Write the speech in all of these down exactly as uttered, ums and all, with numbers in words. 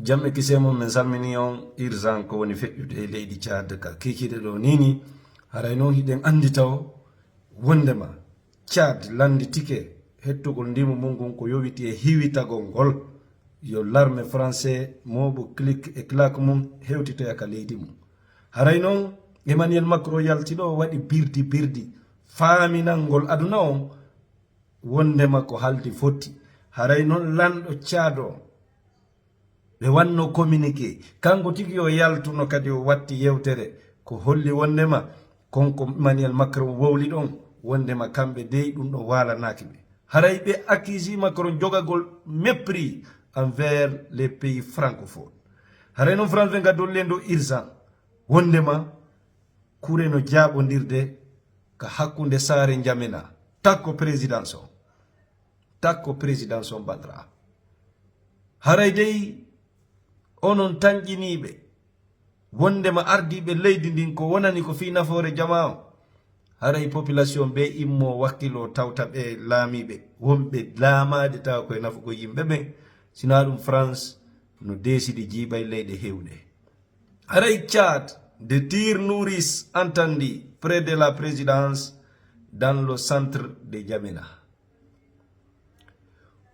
Jam e kisee mon, min salminii on. Urgent ko woni feƴƴude e leydi Tchad ka kiikiiɗe ɗoo nii nii. Haray non hiɗen anndi taw wonndema Tchad lannditike hettugol ndimu mum ngun ko yowiti e hiwitagol ngol. Yo l'armée français mooɓu clic et clac mum hewtitoya ka leydi mum. Haray non Emmanuel Macron yalti ɗoo waɗi birdi birdi faaminangol aduna on wonndema ko haaldi fotti. Haray non lanɗo Tchad on ɓe wanno communiqué. Kanko tigi o yaltuno kadi o watti yewtere ko holli wonndema kon ko Emmanuel Macron wowli ɗon wonndema kamɓe dey ɗum ɗo waalanaaki ɓe. Haray ɓe accusé Macron jogagol mépris envers les pays francophones. Haray non France vingt-quatre dolli en ɗo urgent wonndema kure no jaaɓondirde ka hakkunde saare Njamena. Takko présidence on. Takko présidence on bandra. Haray dey onon tanƴiniiɓe wonndema ardiiɓe leydi ndin ko wonani ko fii nafoore jamaa on. Haray population ɓe immo wakkilo tawta ɓe laamiiɓe wonɓe laamaade tawa koye nafugo yimɓe ɓen. Sinaa ɗum France no deesidi jiiɓay leyɗe heewɗe. Haray Tchad, des tirs nourriches entendus près de la présidence dans le centre de N'Djamena.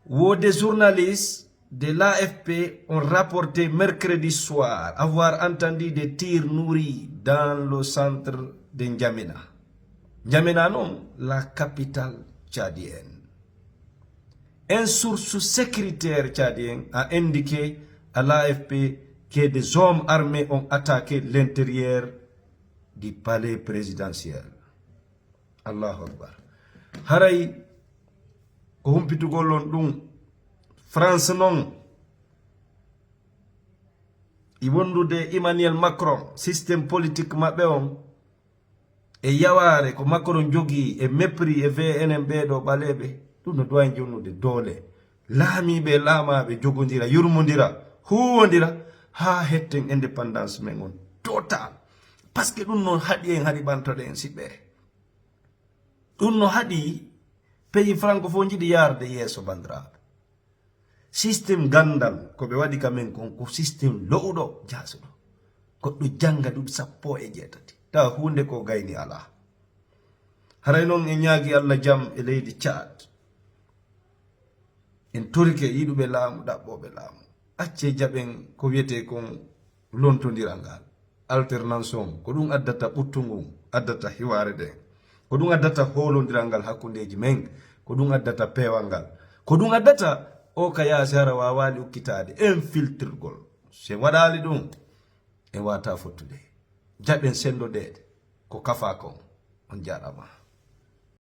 Wo des journalistes de l'A F P ont rapporté mercredi soir avoir entendu des tirs nourris dans le centre de N'Djamena. N'Djamena non, la capitale tchadienne. Un source sécuritaire tchadien a indiqué à l'A F P que des hommes armés ont attaqué l'intérieur du palais présidentiel. Allahu Akbar. Haray ko humpitugol on ɗum. France non e wondude Emmanuel Macron, système politique maɓɓe on e yawaare ko Macron jogii e mépris e V N M ɓee ɗoo ɓaleeɓe, ɗum no duwaani jonnude doole. Laamiiɓe e laamaaɓe jogondira, yurmondira, huuwondira haa hetten indépendance men on total. Parce que ɗum noon haɗi en, haɗi ɓantoɗen siɓɓere. Ɗum no haɗi pays francophone jiɗi yaarde yeeso, banndiraaɓe. Système ganndal ko ɓe waɗi ka men kon ko système lo'uɗo, jaasuɗo. Goɗɗo jannga duuɓi sappo e jeetati, tawa huunde ko gayni alaa. Haray noon en ñaagi Allah jam e leydi Tchad. En torike yiɗuɓe laamu, ɗaɓɓooɓe laamu, accee jaɓen ko wiyetee kon lontondiral ngal. Alternance on, ko ɗum addata ɓuttu ngun, addata hiwaare nden. Ko ɗum addata hoolondiral ngal hakkundeeji men. Ko ɗum addata peewal ngal. Ko ɗum addata o ka yaasi hara waawaali ukkitaade. Infiltrgol. Si en waɗaali ɗum, en waawataa fottude. Jaɓen senndodeede ko kafaa kon. On jaaraama.